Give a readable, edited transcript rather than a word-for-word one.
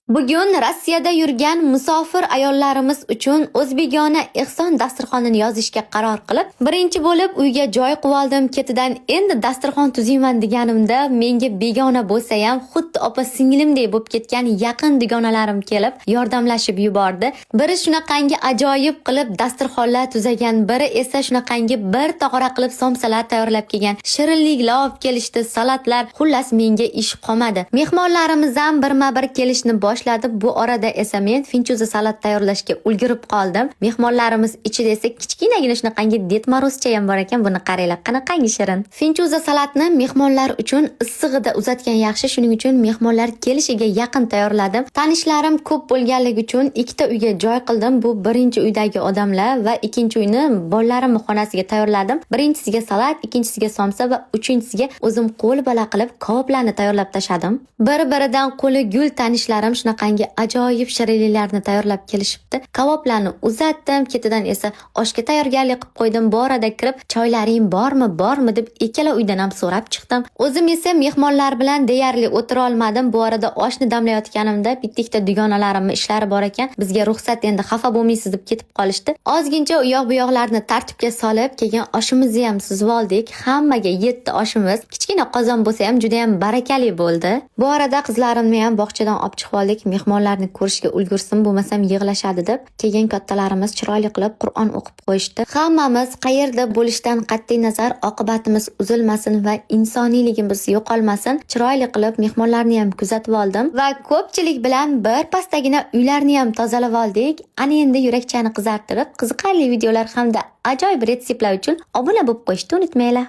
Bugun Rossiyada yurgan musofir ayollarimiz uchun o'zbekona ehson dasturxonini yozishga qaror qilib, birinchi bo'lib uyga joy qilib. Ketidan endi dasturxon tuzayman deganimda, menga begona bo'lsa ham, xuddi opa singlimdek bo'lib ketgan yaqin dugonalarim kelib yordamlashib yubordi. Biri shunaqangi ajoyib qilib dasturxonlar tuzagan, biri esa shunaqangi bir tog'ora qilib somsalar tayyorlab kelgan, shirinliklar olib kelishdi, salatlar, xullas, menga ish qolmadi. Mehmonlarimiz ham birma-bir kelishni boshladi. Bu orada esa men finchuza salat tayyorlashga ulgurib qoldim. Mehmonlarimiz ichida esa kichkinagina shunaqangi Дед Мороз cha ham bor ekan. Buni qaranglar, qanaqangi shirin. Finchuza salatni mehmonlar uchun issig'ida uzatgan yaxshi, shuning uchun mehmonlar kelishiga yaqin tayyorladim. Tanishlarim ko'p bo'lganligi uchun ikkita uyga joy qildim. Bu birinchi uydagi odamlar va ikkinchi uyni bolalarimni xonasiga tayyorladim. Birinchisiga salat, ikkinchisiga somsa va uchinchisiga o'zim qo'l bola qilib kaboblarni tayyorlab tashladim. Bir-biridan qo'li gul tanishlarim shunaqangi ajoyib shirinliklarni tayyorlab kelishibdi. Kaboblarni uzatdim, ketidan esa oshga tayyorgarlik qilib qo'ydim. Bu orada kirib, choylaring bormi, bormi deb ikkala uydan ham so'rab chiqdim. O'zim esa mehmonlar bilan deyarli o'tira olmadim. Bu orada oshni damlayotganimda bitta ikkita dugonalarimni ishlari bor ekan. Bizga ruxsat, endi xafa bo'lmaysiz deb ketib qolishdi. Ozgincha u yoq bu yoqlarni tartibga solib, keyin oshimizni ham suzib oldik. Hammaga yetti oshimiz. Kichkina qozon bo'lsa ham, juda ham barakali bo'ldi. Bu orada qizlarimni ham bog'chadan olib chiqib oldik. Mehmonlarni ko'rishga ulgursin, bo'lmasam yig'lashadi deb. Keyin kattalarimiz chiroyli qilib Qur'on o'qib qo'yishdi. Hammamiz qayerda bo'lishdan qat'iy nazar, oqibatimiz uzilmasin va insoniyligimiz yo'qolmasin. Chiroyli qilib mehmonlarni ham kuzatib oldim va ko'pchilik bilan bir pasdagina uylarni ham tozalab oldik. Ana endi yurakchani qizartirib, qiziqarli videolar hamda ajoyib retseptlar uchun obuna bo'lib qo'yishni unutmanglar.